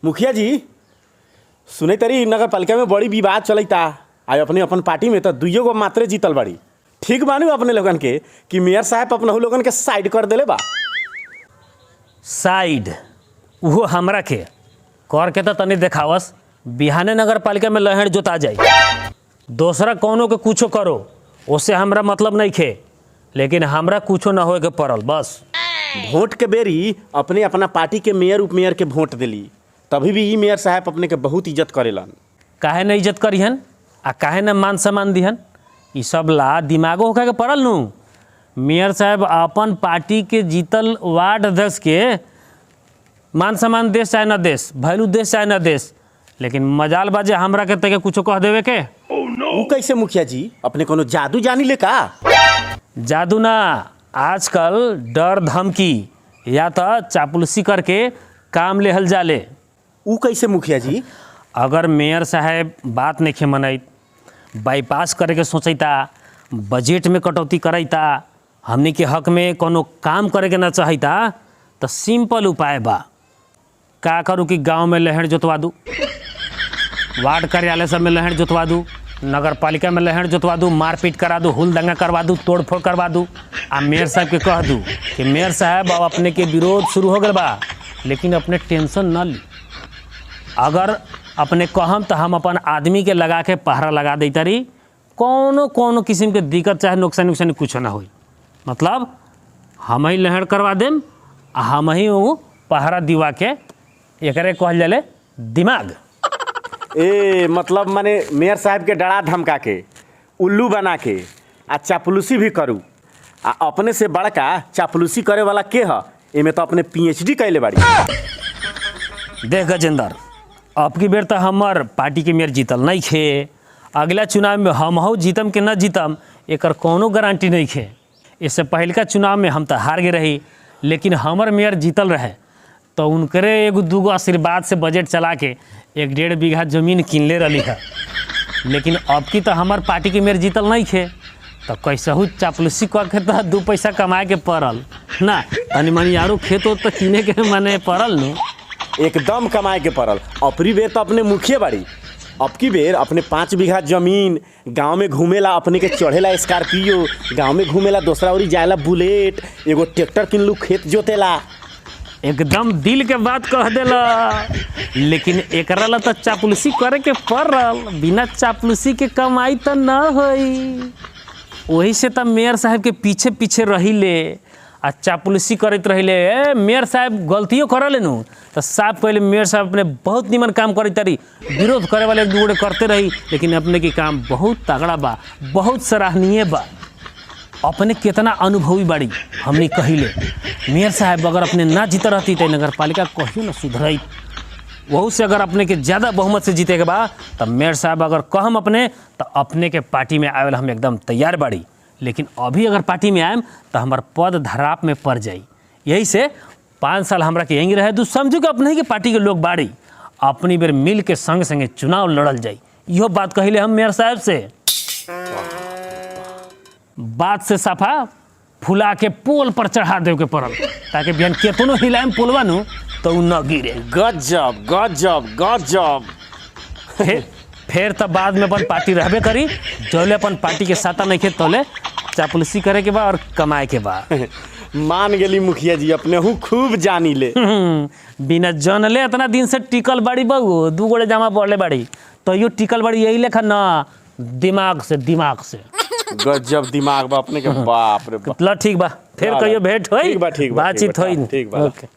मुखिया जी, सुनै तरी नगर पालिका में बड़ी विवाद चलता आ अपने अपन पार्टी में तो दुइयो गो मात्रे जीतल बाड़ी। ठीक बानू अपने लोगन के कि मेयर साहब अपना लोगन के साइड कर देले बा? साइड उहो हमरा के कर के त तनी देखावस। बिहाने नगर पालिका में लहड़ जोता जाई। दोसरा कोनो के कुछो करो, ओसे हमरा मतलब नहीं खे, लेकिन हमरा कुछो न होए के पड़ल बस। वोट के बेरी अपने अपना पार्टी के मेयर उप मेयर के वोट दिली, तभी भी ई मेयर साहब अपने के बहुत इज्जत करेलन। काहे न इज्जत करिहन आ काहे न मान सम्मान दिहन? ई सब ला दिमागो होखे के पड़ल नु। मेयर साहब अपन पार्टी के जीतल वार्ड अध्यक्ष के मान सम्मान देश चाहे न देश, वैल्यू देश चाहे न देश, लेकिन मजाल बाजे हमरा के तके कुछो कह देवे के। ऊ कैसे मुखिया जी? अपने कोनो जादू जानी ले का? जादू ना, आजकल डर धमकी या तो चापलूसी करके काम लेहल जाले। ऊ कैसे मुखिया जी? अगर मेयर साहेब बात नहीं मनैत, बाईपास करे के सोचैता, बजट में कटौती करैता, हमनी के हक में कोनो काम करे के ना चाहैता, तो सिंपल उपाय बा। का करूँ कि गांव में लहर जोतवा दू, वार्ड कार्यालय सब में लहर जोतवा दू, नगर पालिका में लहर जोतवा दू, मारपीट करा दू, हुल दंगा करवा दू, तोड़फोड़ करवा दू आ मेयर साहब के कह दू कि मेयर साहब, अब अपने के विरोध शुरू हो गल बा, लेकिन अपने टेंशन न ली। अगर अपने कहम तो हम अपन आदमी के लगा के पहरा लगा दै तारी। कोनो कोनो किस्म के दिक्कत चाहे नुकसान उकसान कुछ ना होई। मतलब हम ही लहर करवा देम आ हम ही वो पहरा दिवा के। एकरे कहल जाले दिमाग। ए मतलब माने मेयर साहब के डरा धमका के, उल्लू बना के आ चापलूसी भी करू आ अपने से बड़का चापलूसी करे वाला के ह? एमे तो अपने पीएचडी कैले बाड़ी। देख गजेंद्र, अब की बेर तो हमर पार्टी के मेयर जीतल नहीं खे। अगला चुनाव में हम हूँ जीतम के न जीतम, एकर कोनो गारंटी नहीं खे। इससे पहिलका चुनाव में हम तो हार गए रही, लेकिन हमर मेयर जीतल रहे तो उनकरे एगो दूगो आशीर्वाद से बजट चला के 1-1.5 बीघा जमीन किनले रही है। लेकिन अब की तो हमार पार्टी के मेयर जीतल नहीं खे, तो कैसहू चापलूसी कर के तो 2 पैसा कमाए के पड़ल ना। तनी मनी आरो खेत उत तो किने के मने पड़ल नु। एकदम कमाए के पड़ल। अपनी बेर तो अपने मुखिया बाड़ी, अब की बेर अपने 5 बीघा जमीन, गांव में घूमेला अपने के चढ़ेला स्कॉर्पियो, गांव में घूमेला दोसरा ओरी जाएला बुलेट, एगो ट्रैक्टर किनलू खेत जोतेला। एकदम दिल के बात कह देला, लेकिन एकरा ला तो चापलूसी करे के पड़ल। बिना चापलूसी के कमाई तो न होई। वही से तो मेयर साहब के पीछे पीछे रहिले आ चापलूसी करत रहिले। ए मेयर साहब गलतियों करले नु तो साफ पहले मेयर साहब अपने बहुत निमन काम करत रही। विरोध करे वाले एक दू गोटे करते रही, लेकिन अपने के काम बहुत तगड़ा बा, बहुत सराहनीय बा। अपने कितना अनुभवी बाड़ी हमने कहिले। मेयर साहब अगर अपने ना जीत रहती तो नगर पालिका कहियो ना सुधरई। वहू से अगर अपने के ज़्यादा बहुमत से जीते के बा, तब मेयर साहब अगर कहम अपने तो अपने के पार्टी में आवेला हम एकदम तैयार बाड़ी। लेकिन अभी अगर पार्टी में आएम तो हमार पद धराप में पड़ जाई। यही से 5 साल हमरा के यहीं रहे तू। समझू कि अपने ही के पार्टी के लोग बाड़ी, अपनी बेर मिल के संग संगे चुनाव लड़ल जाई। इहो बात कहिले हम मेयर साहब से। बात से सफा फुला के पोल पर चढ़ा देवे के पड़ल, ताकि बिहान केतनो हिलाएम पोलवा नु तो उ न गिरे। गजब, गजब, गजब! फिर तब बाद में अपन पार्टी रहबे करी। जौले अपन पार्टी के साता नहीं खे तौले चापलूसी करे के बा और कमाए के बा। मान गेली मुखिया जी, अपने हूँ खूब जानी ले। बिना जानले इतना दिन से टिकल बाड़ी बहू। दू गोड़े जमा बढ़ले बाड़ी तो यो टिकल बाड़ी यही लेखा न, दिमाग से, दिमाग से। गजब दिमाग बा अपने के, बाप रे बाप! ल, ठीक बा, फिर ला, कहियो ला। भेंट होई। ठीक बा, ठीक बा, बातचीत ठीक बा, होई। ठीक बा। ओके।